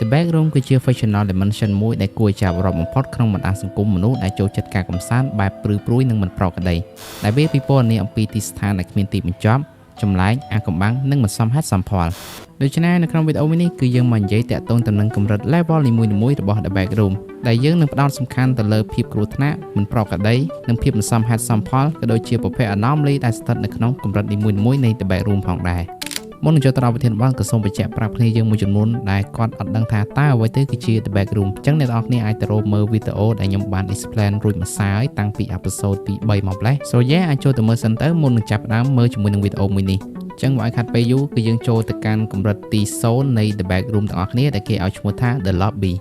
The Backroom គឺជា fictional dimension មួយដែលគួរឲ្យចាប់អារម្មណ៍បំផុតក្នុងបណ្ដាញសង្គមមនុស្សដែលចូលចិត្តការកម្សាន្តបែបព្រឺព្រួយនិងមិនប្រក្រតីដែលវាពិពណ៌នាអំពីទីស្ថានដែលគ្មានទីបញ្ចប់ចម្លែកអាកំបាំងនិងមិនសមហេតុសមផលដូច្នេះនៅក្នុងវីដេអូមួយនេះគឺយើងមកនិយាយតាក់ទងទៅនឹងកម្រិត level នីមួយៗរបស់ The Backroom ដែលយើងនឹងផ្ដោតសំខាន់ទៅលើភាពគ្រោះថ្នាក់មិនប្រក្រតីនិងភាពមិនសមហេតុសមផលក៏ដូចជាប្រភេទ anomaly ដែលស្ថិតនៅក្នុងកម្រិតនីមួយៗនៃ The Backroom ផងដែរ។ មុននឹងចូលទៅដល់ប្រធានបទក៏សូមបញ្ជាក់ប្រាប់គ្នាយើងមួយចំនួនដែលគាត់អត់ដឹងថាតើអ្វីទៅគឺជា The Back Room អញ្ចឹងអ្នកទាំងអស់គ្នាអាចទៅរកមើលវីដេអូដែលខ្ញុំបាន explain រួចមួយសារហើយតាំងពី episode ទី3មកម្លេះ So yeah អាចចូលទៅមើលសិនទៅមុននឹងចាប់ផ្ដើមមើលជាមួយនឹងវីដេអូមួយនេះអញ្ចឹងបើឲ្យខាត់ពេលយូរគឺយើងចូលទៅកាន់កម្រិតទី0នៃ The Back Room ទាំងអស់គ្នាដែលគេឲ្យឈ្មោះថា The Lobby។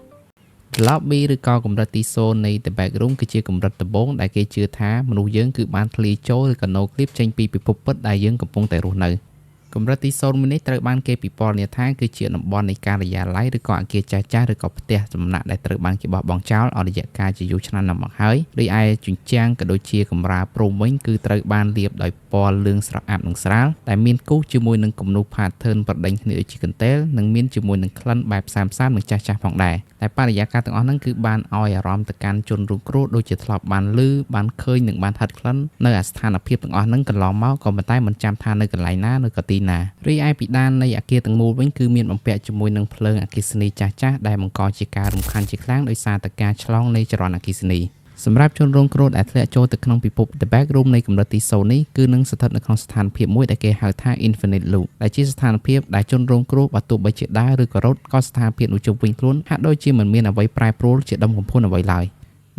The Lobby ឬក៏កម្រិតទី0នៃ The Back Room គឺជាកម្រិតដំបូងដែលគេជឿថាមនុស្សយើងគឺបានធ្លាយចូលឬក៏ no clip ចេញពីពិភពពិតដែលយើងកំពុងតែរស់នៅ។ កម្រិតទី0មួយនេះត្រូវបានគេពិពណ៌នាថាគឺជាតំបន់នៃការិយាល័យឬក៏អគារចាស់ៗឬក៏ផ្ទះសំណាក់ដែលត្រូវបានគេបោះបង់ចោលអស់រយៈកាលជាយូរឆ្នាំណាស់មកហើយរីឯជញ្ជាំងក៏ដូចជាកម្រាលព្រំវិញគឺត្រូវបានលាបដោយពណ៌លឿងស្រអាប់និងស្រាលដែលមានគូសជាមួយនឹងគំនូរ pattern ប្រដេញគ្នាដូចជាកន្ទេលនិងមានជាមួយនឹងក្លិនបែបផ្សែមៗនិងចាស់ៗផងដែរតែបរិយាកាសទាំងអស់ហ្នឹងគឺបានឲ្យអារម្មណ៍ទៅកាន់ជនរងគ្រោះដូចជាធ្លាប់បានឮបានឃើញនិងបានហិតក្លិននៅអាស្ថានភាពទាំងអស់ហ្នឹងកន្លងមកក៏ប៉ុន្តែមិនចាំថានៅកន្លែងណាឬក៏ទីណារីឯពិដាននៃអគារទាំងមូលវិញគឺមានបំពាក់ជាមួយនឹងភ្លើងអគ្គិសនីចាស់ៗដែលបង្កជាការរំខានជាខ្លាំងដោយសារតែការឆ្លងនៃចរន្តអគ្គិសនីសម្រាប់ជនរងគ្រោះដែលធ្លាក់ចូលទៅក្នុងពិភព The Back Room នៃកម្រិតទី0នេះគឺនឹងស្ថិតនៅក្នុងស្ថានភាពមួយដែលគេហៅថា Infinite Loop ដែលជាស្ថានភាពដែលជនរងគ្រោះបើទោះបីជាដើរឬក៏រត់ក៏ស្ថានភាពនោះជុំវិញខ្លួនហាក់ដូចជាមិនមានអ្វីប្រែប្រួលជាដុំកំភួនអ្វីឡើយ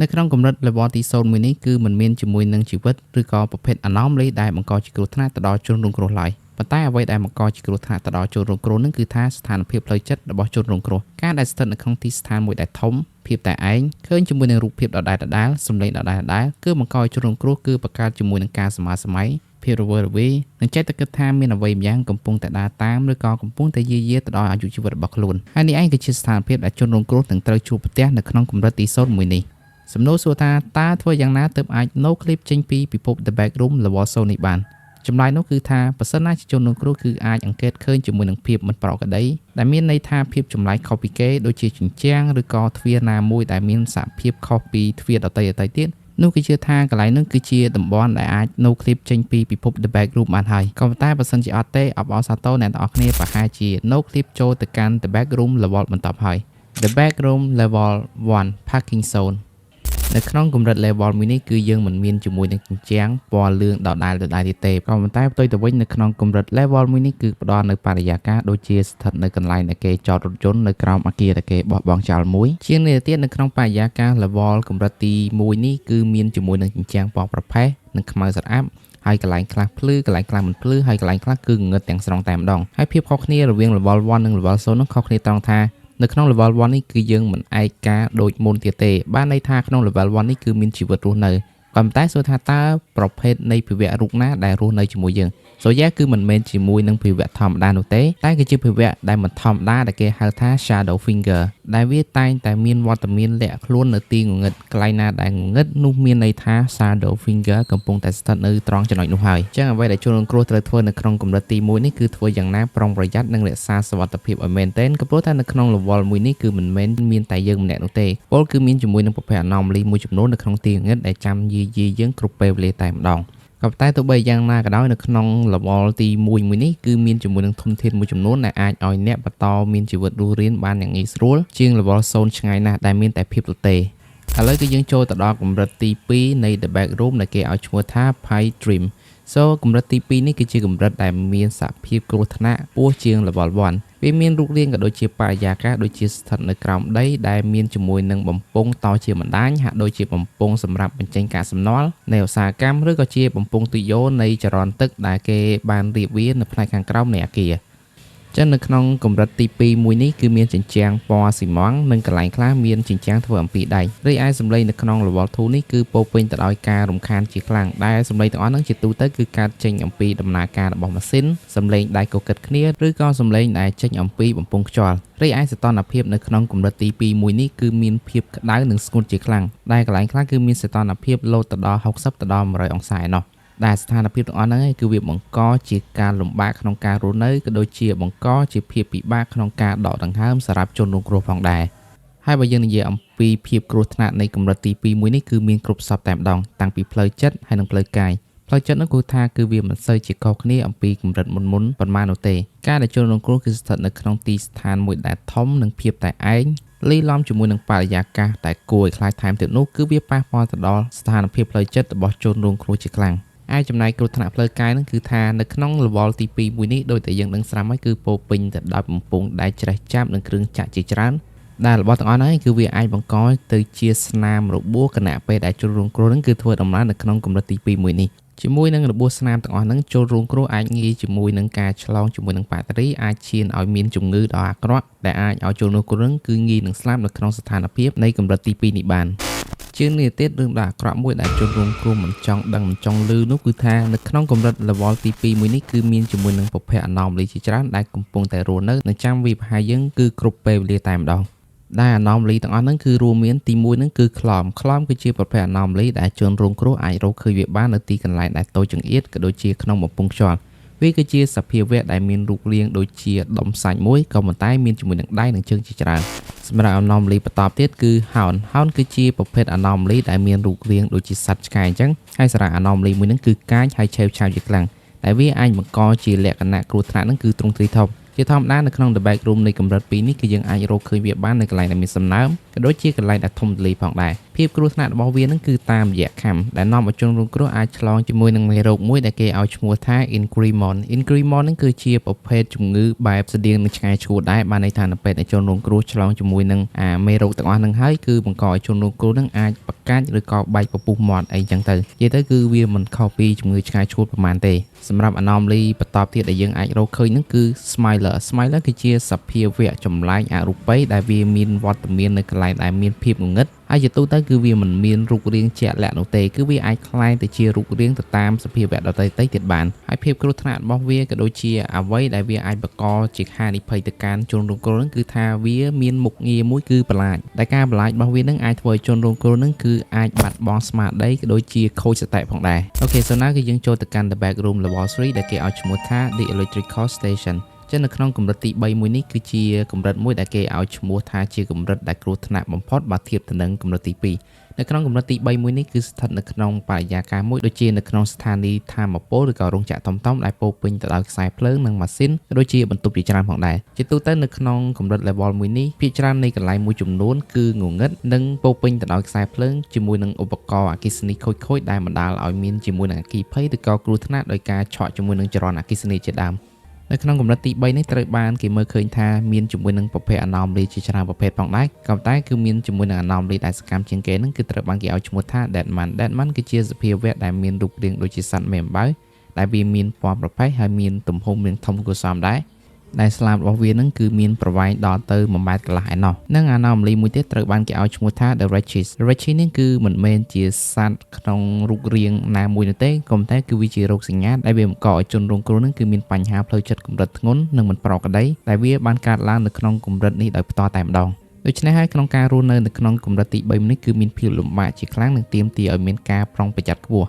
នៅក្នុងកម្រិត level ទី0មួយនេះគឺមិនមានជាមួយនឹងជីវិតឬក៏ប្រភេទ anomaly ដែលបង្កជាគ្រោះថ្នាក់ទៅដល់ជនរងគ្រោះឡើយប៉ុន្តែអ្វីដែលបង្កជាគ្រោះថ្នាក់ទៅដល់ជនរងគ្រោះនឹងគឺថាស្ថានភាពផ្លូវចិត្តរបស់ជនរងគ្រោះការដែលស្ថិតនៅក្នុងទីស្ថានមួយដែលធំភាពតែឯងឃើញជាមួយនឹងរូបភាពដដែលដដែលសម្លេងដដែលដដែលគឺបង្កឲ្យជនរងគ្រោះគឺបង្កើតជាមួយនឹងការសមាសម័យភាពរវើរវាយនិងចេះតែគិតថាមានអ្វីម្យ៉ាងកំពុងតែដើរតាមឬក៏កំពុងតែយាយីទៅដល់អាយុជីវិតរបស់ខ្លួនហើយនេះឯងគឺជាស្ថានភាពដែលជនរងគ្រោះនឹងត្រូវជួបប្រទះនៅក្នុងកម្រិតទី0មួយនេះសំណួរសួរថាតើធ្វើយ៉ាងណាទើបអាច no clip ចេញពីពិភព The Back Room level 0នេះបានចម្លើយនោះគឺថាបើសិនណាជាជនរងគ្រោះគឺអាចអង្កេតឃើញជាមួយនឹងភាពមិនប្រក្រតីដែលមានន័យថាភាពចម្លែកខុសពីគេដូចជាជញ្ជាំងឬក៏ទ្វារណាមួយដែលមានសភាពខុសពីទ្វារដទៃដទៃទៀតនោះគឺជាថាកន្លែងនោះគឺជាតំបន់ដែលអាច no clip ចេញពីពិភព The Back Room បានហើយក៏ប៉ុន្តែបើសិនជាអត់ទេអបអរសាទរអ្នកទាំងអស់គ្នាប្រហែលជា no clip ចូលទៅកាន់ The Back Room level បន្តហើយ The Back Room level 1 Parking Zone នៅក្នុងកម្រិត level មួយនេះគឺយើងមិនមានជាមួយនឹងជញ្ជាំងពណ៌លឿងដដែលដដែលទៀតទេក៏ប៉ុន្តែផ្ទុយទៅវិញនៅក្នុងកម្រិត level មួយនេះគឺផ្ដល់នៅបរិយាកាសដូចជាស្ថិតនៅកន្លែងដែលគេចតរថយន្តនៅក្រោមអគារដែលគេបោះបង់ចោលមួយជាងនេះទៅទៀតនៅក្នុងបរិយាកាស level កម្រិតទី1នេះគឺមានជាមួយនឹងជញ្ជាំងពណ៌ប្រផេះនិងខ្មៅស្រអាប់ហើយកន្លែងខ្លះភ្លឺកន្លែងខ្លះមិនភ្លឺហើយកន្លែងខ្លះគឺងងឹតទាំងស្រុងតែម្ដងហើយភាពខុសគ្នារវាង level 1និង level 0នោះខុសគ្នាត្រង់ថានៅក្នុង level 1នេះគឺយើងមិនឯកាដូចមុនទៀតទេបានន័យថាក្នុង level 1នេះគឺមានជីវិតរស់នៅក៏ប៉ុន្តែសួរថាតើប្រភេទនៃភាវៈរូបណាដែលរស់នៅជាមួយយើងសូយ៉ាគឺមិនមែនជាមួយនឹងភាវៈធម្មតានោះទេតែគឺជាភាវៈដែលមិនធម្មតាដែលគេហៅថា shadow figure ដែលវាតែងតែមានវត្តមានលាក់ខ្លួននៅទីងងឹតកន្លែងណាដែលងងឹតនោះមានន័យថា shadow figure កំពុងតែស្ថិតនៅត្រង់ចំណុចនោះហើយអញ្ចឹងអ្វីដែលជនរងគ្រោះត្រូវធ្វើនៅក្នុងកម្រិតទី1នេះគឺធ្វើយ៉ាងណាប្រុងប្រយ័ត្ននិងរក្សាសុវត្ថិភាពឲ្យមែនទែនក៏ព្រោះថានៅក្នុង level មួយនេះគឺមិនមែនមានតែយើងម្នាក់នោះទេពោលគឺមានជាមួយនឹងប្រភេទ anomaly មួយចំនួននៅក្នុងទីងងឹតដែលចាំយាយីយើងគ្រប់ពេលវេលាតែម្ដងក៏ប៉ុន្តែទោះបីយ៉ាងណាក៏ដោយនៅក្នុង level ទី1មួយនេះគឺមានជាមួយនឹងធនធានមួយចំនួនដែលអាចឲ្យអ្នកបន្តមានជីវិតរស់រានបានយ៉ាងងាយស្រួលជាង level 0ឆ្ងាយណាស់ដែលមានតែភាពទទេឥឡូវគឺយើងចូលទៅដល់កម្រិតទី2នៃ The Back Room ដែលគេឲ្យឈ្មោះថា Pipe Dream So កម្រិតទី2នេះគឺជាកម្រិតដែលមានសភាពគ្រោះថ្នាក់ខ្ពស់ជាង level 1វាមានរូបរាងក៏ដូចជាបរិយាកាសដូចជាស្ថិតនៅក្រោមដីដែលមានជាមួយនឹងបំពង់តជាបណ្ដាញហាក់ដូចជាបំពង់សម្រាប់បញ្ចេញកាកសំណល់នៃឧស្សាហកម្មឬក៏ជាបំពង់ទុយោនៃចរន្តទឹកដែលគេបានរៀបវានៅផ្នែកខាងក្រោមនៃអគារចឹងនៅក្នុងកម្រិតទី2មួយនេះគឺមានជញ្ជាំងពណ៌ស៊ីម៉ង់និងកន្លែងខ្លះមានជញ្ជាំងធ្វើអំពីដែករីឯសំឡេងនៅក្នុង level 2នេះគឺពោពេញទៅដោយការរំខានជាខ្លាំងដែលសំឡេងទាំងអស់ហ្នឹងជាទូទៅគឺកើតចេញអំពីដំណើរការរបស់ម៉ាស៊ីនសំឡេងដែកកកិតគ្នាឬក៏សំឡេងដែលចេញអំពីបំពង់ខ្យល់រីឯសីតុណ្ហភាពនៅក្នុងកម្រិតទី2មួយនេះគឺមានភាពក្តៅនិងស្ងួតជាខ្លាំងដែលកន្លែងខ្លះគឺមានសីតុណ្ហភាពលោតទៅដល់60ទៅដល់100អង្សាឯណោះ។ ដែលស្ថានភាពទាំងអស់ហ្នឹងឯងគឺវាបង្កជាការលំបាកក្នុងការរស់នៅក៏ដូចជាបង្កជាភាពពិបាកក្នុងការដកដង្ហើមសម្រាប់ជនរងគ្រោះផងដែរហើយបើយើងនិយាយអំពីភាពគ្រោះថ្នាក់នៃកម្រិតទី2មួយនេះគឺមានគ្រប់សព្វតែម្ដងតាំងពីផ្លូវចិត្តហើយនិងផ្លូវកាយផ្លូវចិត្តនោះគឺថាគឺវាមិនសូវជាខុសគ្នាអំពីកម្រិតមុនមុនប៉ុន្មាននោះទេការដែលជនរងគ្រោះគឺស្ថិតនៅក្នុងទីស្ថានមួយដែលធំនិងភាពតែឯងលាយឡំជាមួយនឹងបរិយាកាសតែគួរឲ្យខ្លាចថែមទៀតនោះគឺវាប៉ះពាល់ទៅដល់ស្ថានភាពផ្លូវចិត្តរបស់ជនរងគ្រោះជាខ្លាំងឯចំណែកគ្រោះថ្នាក់ផ្លូវកាយហ្នឹងគឺថានៅក្នុង level ទី2មួយនេះដោយតែយើងដឹងស្រាប់ហើយគឺពោពេញទៅដោយបំពង់ដែលច្រេះចាប់និងគ្រឿងចាក់ជាច្រើនដែលរបស់ទាំងអស់ហ្នឹងគឺវាអាចបង្កទៅជាស្នាមរបួសខណៈពេលដែលជនរងគ្រោះហ្នឹងគឺធ្វើដំណើរនៅក្នុងកម្រិតទី2មួយនេះជាមួយនឹងរបួសស្នាមទាំងអស់ហ្នឹងចូលរងគ្រោះអាចងាយជាមួយនឹងការឆ្លងជាមួយនឹងបាក់តេរីអាចឈានឲ្យមានជំងឺដ៏អាក្រក់ដែលអាចឲ្យជនរងគ្រោះហ្នឹងគឺងាយនឹងស្លាប់នៅក្នុងស្ថានភាពនៃកម្រិតទី2នេះបានជាងនេះទៀតរឿងដ៏អាក្រក់មួយដែលជនរងគ្រោះមិនចង់ដឹងមិនចង់ឮនោះគឺថានៅក្នុងកម្រិត level ទី2មួយនេះគឺមានជាមួយនឹងប្រភេទ anomaly ជាច្រើនដែលកំពុងតែរស់នៅនិងចាំវាយប្រហារយើងគឺគ្រប់ពេលវេលាតែម្ដងដែល anomaly ទាំងអស់ហ្នឹងគឺរួមមានទី1ហ្នឹងគឺក្លំក្លំគឺជាប្រភេទ anomaly ដែលជនរងគ្រោះអាចរកឃើញវាបាននៅទីកន្លែងដែលតូចចង្អៀតក៏ដូចជាក្នុងបំពង់ខ្យល់វាគឺជាសភាវៈដែលមានរូបរាងដូចជាដុំសាច់មួយក៏ប៉ុន្តែមានជាមួយនឹងដៃនិងជើងជាច្រើនសម្រាប់ anomaly បន្តទៀតគឺ hound hound គឺជាប្រភេទ anomaly ដែលមានរូបរាងដូចជាសត្វឆ្កែអញ្ចឹងហើយសារៈ anomaly មួយហ្នឹងគឺកាចហើយឆេវឆាវជាខ្លាំងដែលវាអាចបង្កជាលក្ខណៈគ្រោះថ្នាក់ហ្នឹងគឺទ្រង់ទ្រាយធំជាធម្មតានៅក្នុង The Back Room នៃកម្រិត2នេះគឺយើងអាចរកឃើញវាបាននៅកន្លែងដែលមានសំណើមក៏ដូចជាកន្លែងដែលធំទូលាយផងដែរភាពគ្រោះថ្នាក់របស់វានឹងគឺតាមរយៈខាំដែលនាំឲ្យជនរងគ្រោះអាចឆ្លងជាមួយនឹងមេរោគមួយដែលគេឲ្យឈ្មោះថា Incremon Incremon នឹងគឺជាប្រភេទជំងឺបែបស្តៀងនឹងឆ្កែឆ្កួតដែរបានន័យថានៅពេលដែលជនរងគ្រោះឆ្លងជាមួយនឹងអាមេរោគទាំងអស់ហ្នឹងហើយគឺបង្កឲ្យជនរងគ្រោះនឹងអាចប្រកាច់ឬក៏បែកពពុះមាត់អីចឹងទៅនិយាយទៅគឺវាមិនខុសពីជំងឺឆ្កែឆ្កួតប្រហែលទេសម្រាប់ anomaly បន្តទៀតដែលយើងអាចរកឃើញហ្នឹងគឺ Smiler Smiler គឺជាសភាវៈចម្លែកអរូបីដែលវាមានវត្តមាននៅកន្លែងដែលមានភាពងងឹតហើយជាទូទៅគឺវាមិនមានរូបរាងជាក់លាក់នោះទេគឺវាអាចក្លែងទៅជារូបរាងទៅតាមសភាវៈដទៃៗទៀតបានហើយភាពគ្រោះថ្នាក់របស់វាក៏ដូចជាអ្វីដែលវាអាចបង្កជាហានិភ័យទៅកាន់ជនរងគ្រោះនឹងគឺថាវាមានមុខងារមួយគឺបន្លាចដែលការបន្លាចរបស់វានឹងអាចធ្វើឲ្យជនរងគ្រោះនឹងគឺអាចបាត់បង់ស្មារតីក៏ដូចជាខូចសតិផងដែរ okay so now គឺយើងចូលទៅកាន់ the back room level 3ដែលគេឲ្យឈ្មោះថា the electrical station ចឹងនៅក្នុងកម្រិតទី3មួយនេះគឺជាកម្រិតមួយដែលគេឲ្យឈ្មោះថាជាកម្រិតដែលគ្រោះថ្នាក់បំផុតបើធៀបទៅនឹងកម្រិតទី2នៅក្នុងកម្រិតទី3មួយនេះគឺស្ថិតនៅក្នុងបរិយាកាសមួយដូចជានៅក្នុងស្ថានីយ៍ថាមពលឬក៏រោងចក្រធំៗដែលពោពេញទៅដោយខ្សែភ្លើងនិងម៉ាស៊ីនក៏ដូចជាបន្ទប់ជាច្រើនផងដែរជាទូទៅនៅក្នុងកម្រិត level មួយនេះភាគច្រើននៃកន្លែងមួយចំនួនគឺងងឹតនិងពោពេញទៅដោយខ្សែភ្លើងជាមួយនឹងឧបករណ៍អគ្គិសនីខូចៗដែលបណ្ដាលឲ្យមានជាមួយនឹងអគ្គិភ័យឬក៏គ្រោះថ្នាក់ដោយការឆក់ជាមួយនឹងចរន្តអគ្គិសនីជាដើមនៅក្នុងកម្រិតទី3នេះត្រូវបានគេមើលឃើញថាមានជាមួយនឹងប្រភេទ anomaly ជាច្រើនប្រភេទផងដែរក៏ប៉ុន្តែគឺមានជាមួយនឹង anomaly ដែលសកម្មជាងគេហ្នឹងគឺត្រូវបានគេឲ្យឈ្មោះថា Deadman Deadman គឺជាសភាវៈដែលមានរូបរាងដូចជាសត្វមេអំបៅដែលវាមានពណ៌ប្រផេះហើយមានទំហំរាងធំគួរសមដែរដែលស្លាបរបស់វានឹងគឺមានប្រវែងដល់ទៅ1ម៉ែត្រកន្លះឯណោះនិង anomaly មួយទៀតត្រូវបានគេឲ្យឈ្មោះថា The Wretches Wretches នេះគឺមិនមែនជាសត្វក្នុងរូបរាងណាមួយនោះទេក៏ប៉ុន្តែគឺវាជារោគសញ្ញាដែលវាបង្កឲ្យជនរងគ្រោះនឹងគឺមានបញ្ហាផ្លូវចិត្តកម្រិតធ្ងន់និងមិនប្រក្រតីដែលវាបានកើតឡើងនៅក្នុងកម្រិតនេះដោយផ្ទាល់តែម្ដងដូច្នេះហើយក្នុងការរស់នៅនៅក្នុងកម្រិតទី3នេះគឺមានភាពលំបាកជាខ្លាំងនិងទាមទារឲ្យមានការប្រុងប្រយ័ត្នខ្ពស់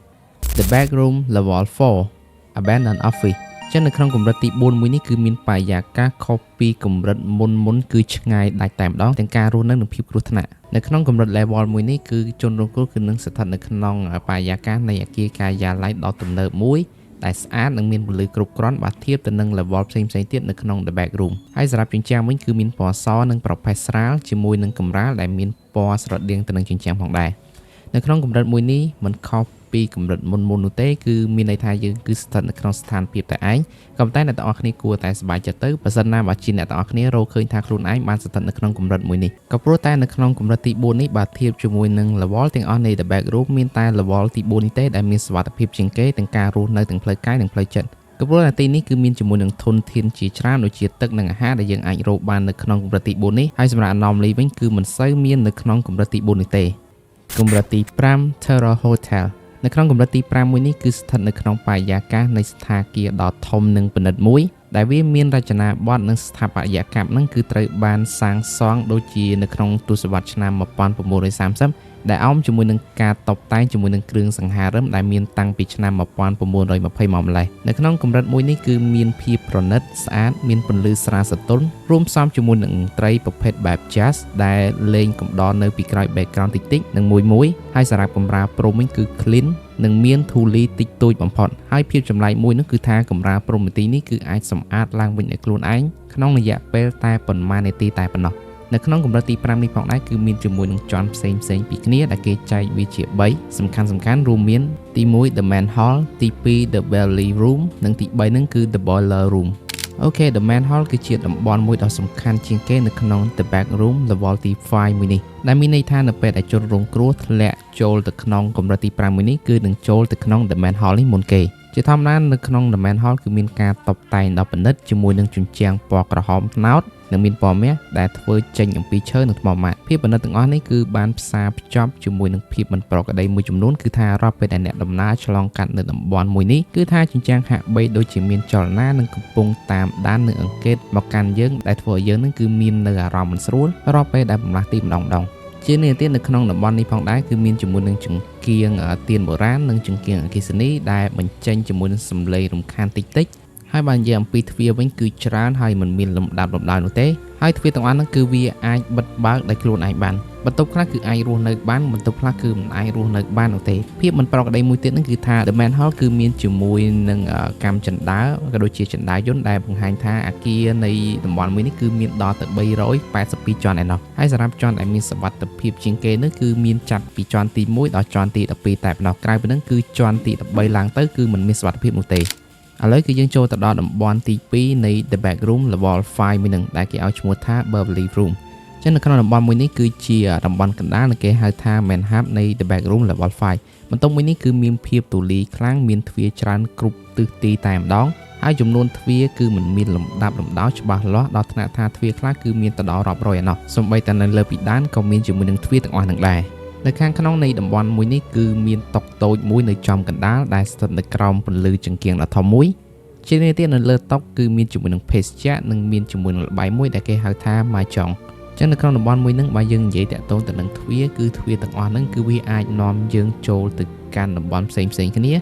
The Back Room Level 4 Abandoned Office ចឹងនៅក្នុងកម្រិតទី4មួយនេះគឺមានបរិយាកាសខុសពីកម្រិតមុនមុនគឺឆ្ងាយដាច់តែម្ដងទាំងការរស់នៅនិងភាពគ្រោះថ្នាក់នៅក្នុងកម្រិត level មួយនេះគឺជនរងគ្រោះគឺនឹងស្ថិតនៅក្នុងបរិយាកាសនៃអគារការិយាល័យដ៏ទំនើបមួយដែលស្អាតនិងមានពន្លឺគ្រប់គ្រាន់បើធៀបទៅនឹង level ផ្សេងៗទៀតនៅក្នុង the back room ហើយសម្រាប់ជញ្ជាំងវិញគឺមានពណ៌សនិងប្រផេះស្រាលជាមួយនឹងកម្រាលដែលមានពណ៌ស្រដៀងទៅនឹងជញ្ជាំងផងដែរនៅក្នុងកម្រិតមួយនេះមិនខុសពីកម្រិតមុនមុននោះទេគឺមានន័យថាយើងគឺស្ថិតនៅក្នុងស្ថានភាពតែឯងក៏ប៉ុន្តែអ្នកទាំងអស់គ្នាគួរតែសប្បាយចិត្តទៅបើសិនណាបើជាអ្នកទាំងអស់គ្នារកឃើញថាខ្លួនឯងបានស្ថិតនៅក្នុងកម្រិតមួយនេះក៏ព្រោះតែនៅក្នុងកម្រិតទី4នេះបើធៀបជាមួយនឹង level ទាំងអស់នៃ The Back Room មានតែ level ទី4នេះទេដែលមានសុវត្ថិភាពជាងគេទាំងការរស់នៅទាំងផ្លូវកាយនិងផ្លូវចិត្តក៏ព្រោះតែទីនេះគឺមានជាមួយនឹងធនធានជាច្រើនដូចជាទឹកនិងអាហារដែលយើងអាចរកបាននៅក្នុងកម្រិតទី4នេះហើយសម្រាប់ anomaly វិញគឺមិនសូវមាននៅក្នុងកម្រិតទី4នេះទេកម្រិតទី5 Terror Hotel នៅក្នុងកម្រិតទី5មួយនេះគឺស្ថិតនៅក្នុងបរិយាកាសនៃស្ថាគារដ៏ធំនិងពិនិត្យមួយដែលវាមានរចនាបថនិងស្ថាបត្យកម្មនឹងគឺត្រូវបានសាងសង់ដូចជានៅក្នុងទសវត្សរ៍ឆ្នាំ1930 ដែលអមជាមួយនឹងការតុបតែងជាមួយនឹងគ្រឿងសង្ហារឹមដែលមានតាំងពីឆ្នាំ1920មកម្លេះនៅក្នុងកម្រិតមួយនេះគឺមានភាពប្រណិតស្អាតមានពន្លឺស្រាលសទន់រួមផ្សំជាមួយនឹងត្រីប្រភេទបែប jazz ដែលលេងកំដរនៅពីក្រោយ background តិចៗនិងមួយមួយហើយសម្រាប់កម្រាលព្រំវិញគឺ clean និងមានធូលីតិចតួចបំផុតហើយភាពចម្លែកមួយនោះគឺថាកម្រាលព្រំនាទីនេះគឺអាចសម្អាតឡើងវិញដោយខ្លួនឯងក្នុងរយៈពេលតែប៉ុន្មាននាទីតែប៉ុណ្ណោះនៅក្នុងកម្រិតទី5នេះផងដែរគឺមានជាមួយនឹងជាន់ផ្សេងផ្សេងពីគ្នាដែលគេចែកវាជា3សំខាន់សំខាន់រួមមានទី1 The Main Hall ទី2 The Belly Room និងទី3ហ្នឹងគឺ The Boiler Room។ Okay, The Main Hall គឺជាតំបន់មួយដ៏សំខាន់ជាងគេនៅក្នុង The Back Room level ទី5មួយនេះដែលមានន័យថានៅពេលដែលជនរងគ្រោះធ្លាក់ចូលទៅក្នុងកម្រិតទី5មួយនេះគឺនឹងចូលទៅក្នុង The Main Hall នេះមុនគេជាធម្មតានៅក្នុង The Main Hall គឺមានការតុបតែងដ៏ប្រណិតជាមួយនឹងជញ្ជាំងពណ៌ក្រហមត្នោតនិងមានពណ៌មាសដែលធ្វើចេញអំពីឈើនិងថ្មម៉ាត់ភាពប្រណិតទាំងអស់នេះគឺបានផ្សារភ្ជាប់ជាមួយនឹងភាពមិនប្រក្រតីមួយចំនួនគឺថារាល់ពេលដែលអ្នកដំណើរឆ្លងកាត់នៅតំបន់មួយនេះគឺថាជញ្ជាំងហាក់បីដូចជាមានចលនានិងកំពុងតាមដាននិងអង្កេតមកកាន់យើងដែលធ្វើឲ្យយើងនឹងគឺមាននៅអារម្មណ៍មិនស្រួលរាល់ពេលដែលបំលាស់ទីម្ដងម្ដងជានេះទៀតនៅក្នុងតំបន់នេះផងដែរគឺមានជាមួយនឹងចង្គៀងទៀនបុរាណនិងចង្គៀងអគ្គិសនីដែលបញ្ចេញជាមួយនឹងសំឡេងរំខានតិចតិចហើយបើនិយាយអំពីទ្វារវិញគឺច្រើនហើយមិនមានលំដាប់លំដោយនោះទេហើយទ្វារទាំងអស់ហ្នឹងគឺវាអាចបិទបើកដោយខ្លួនឯងបានបន្ទប់ខ្លះគឺអាចរស់នៅបានបន្ទប់ខ្លះគឺមិនអាចរស់នៅបាននោះទេភាពមិនប្រក្រតីមួយទៀតហ្នឹងគឺថា The Main Hall គឺមានជាមួយនឹងកម្មចិន្តាក៏ដូចជាចិន្តាយន្តដែលបង្ហាញថាអាគារនៃតំបន់មួយនេះគឺមានដល់ទៅ382ជាន់ឯណោះហើយសម្រាប់ជាន់ដែលមានសុវត្ថិភាពជាងគេនោះគឺមានចាប់ពីជាន់ទី1ដល់ជាន់ទី12តែប៉ុណ្ណោះក្រៅពីហ្នឹងគឺជាន់ទី13ឡើងទៅគឺមិនមានសុវត្ថិភាពនោះទេឥឡូវគឺយើងចូលទៅដល់តំបន់ទី2នៃ The Back Room level 5មួយនឹងដែលគេឲ្យឈ្មោះថា Beverly Room ចឹងនៅក្នុងតំបន់មួយនេះគឺជាតំបន់កណ្ដាលដែលគេហៅថា Main Hub នៃ The Back Room level 5បន្ទប់មួយនេះគឺមានភាពទូលាយខ្លាំងមានទ្វារច្រើនគ្រប់ទិសទីតែម្ដងហើយចំនួនទ្វារគឺមិនមានលំដាប់លំដោយច្បាស់លាស់ដល់ថ្នាក់ថាទ្វារខ្លះគឺមានទៅដល់រាប់រយឯណោះសូម្បីតែនៅលើពិដានក៏មានជាមួយនឹងទ្វារទាំងអស់នឹងដែរនៅខាងក្នុងនៃតំបន់មួយនេះគឺមានតុតូចមួយនៅចំកណ្ដាលដែលស្ថិតនៅក្រោមពន្លឺចង្គៀងដ៏ធំមួយជានេះទៀតនៅលើតុគឺមានជាមួយនឹងភេសជ្ជៈនិងមានជាមួយនឹងល្បែងមួយដែលគេហៅថា Mahjong ចឹងនៅក្នុងតំបន់មួយហ្នឹងបើយើងនិយាយតាក់ទងទៅនឹងទ្វារគឺទ្វារទាំងអស់ហ្នឹងគឺវាអាចនាំយើងចូលទៅកាន់តំបន់ផ្សេងផ្សេងគ្នា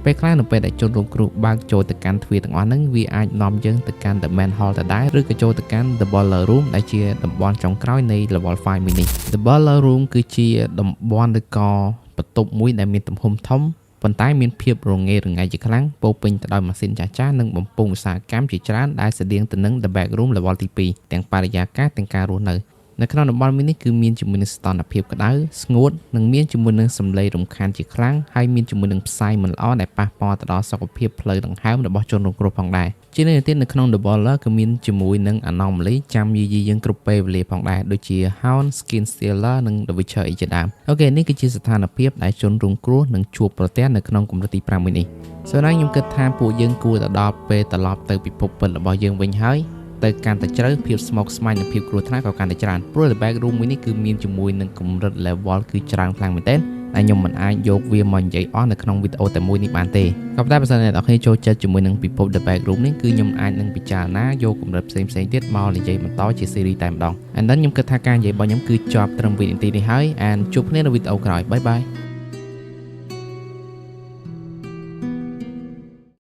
ពេលខ្លះនៅពេលដែលជនរងគ្រោះបើកចូលទៅកាន់ទ្វារទាំងអស់ហ្នឹងវាអាចនាំយើងទៅកាន់ The Main Hall ដដែលឬក៏ចូលទៅកាន់ The Boiler Room ដែលជាតំបន់ចុងក្រោយនៃ Level 5មួយនេះ The Boiler Room គឺជាតំបន់ឬក៏បន្ទប់មួយដែលមានទំហំធំប៉ុន្តែមានភាពរងេរង៉ៃជាខ្លាំងពោពេញទៅដោយម៉ាស៊ីនចាស់ៗនិងបំពង់ឧស្សាហកម្មជាច្រើនដែលស្តៀងទៅនឹង The Back Room Level ទី2ទាំងបរិយាកាសទាំងការរស់នៅនៅក្នុងតំបន់មួយនេះគឺមានជាមួយនឹងស្ថានភាពក្តៅស្ងួតនិងមានជាមួយនឹងសំឡេងរំខានជាខ្លាំងហើយមានជាមួយនឹងផ្សាយមិនល្អដែលប៉ះពាល់ទៅដល់សុខភាពផ្លូវដង្ហើមរបស់ជនរងគ្រោះផងដែរជានេះទៀតនៅក្នុង The Boiler ក៏មានជាមួយនឹង anomaly ចាំយាយីយើងគ្រប់ពេលវេលាផងដែរដូចជា Hound, Skin Stealer និង The Witcher អីជាដើម okay នេះគឺជាស្ថានភាពដែលជនរងគ្រោះនឹងជួបប្រទះនៅក្នុងកម្រិតទី5មួយនេះសូមខ្ញុំគិតថាពួកយើងគួរទៅដល់ពេលត្រឡប់ទៅពិភពពិតរបស់យើងវិញហើយទៅកាន់តែជ្រៅភាពស្មុគស្មាញនិងភាពគ្រោះថ្នាក់ក៏កាន់តែច្រើនព្រោះ The Back Room មួយនេះគឺមានជាមួយនឹងកម្រិត level គឺច្រើនខ្លាំងមែនទែនដែលខ្ញុំមិនអាចយកវាមកនិយាយអស់នៅក្នុងវីដេអូតែមួយនេះបានទេក៏ប៉ុន្តែបើសិនអ្នកនរគ្នាចូលចិត្តជាមួយនឹងពិភព The Back Room នេះគឺខ្ញុំអាចនឹងពិចារណាយកកម្រិតផ្សេងផ្សេងទៀតមកនិយាយបន្តជា series តែម្ដង And then ខ្ញុំគិតថាការនិយាយរបស់ខ្ញុំគឺចប់ត្រឹមវីដេអូនេះហើយ and ជួបគ្នានៅវីដេអូក្រោយ។ Bye bye.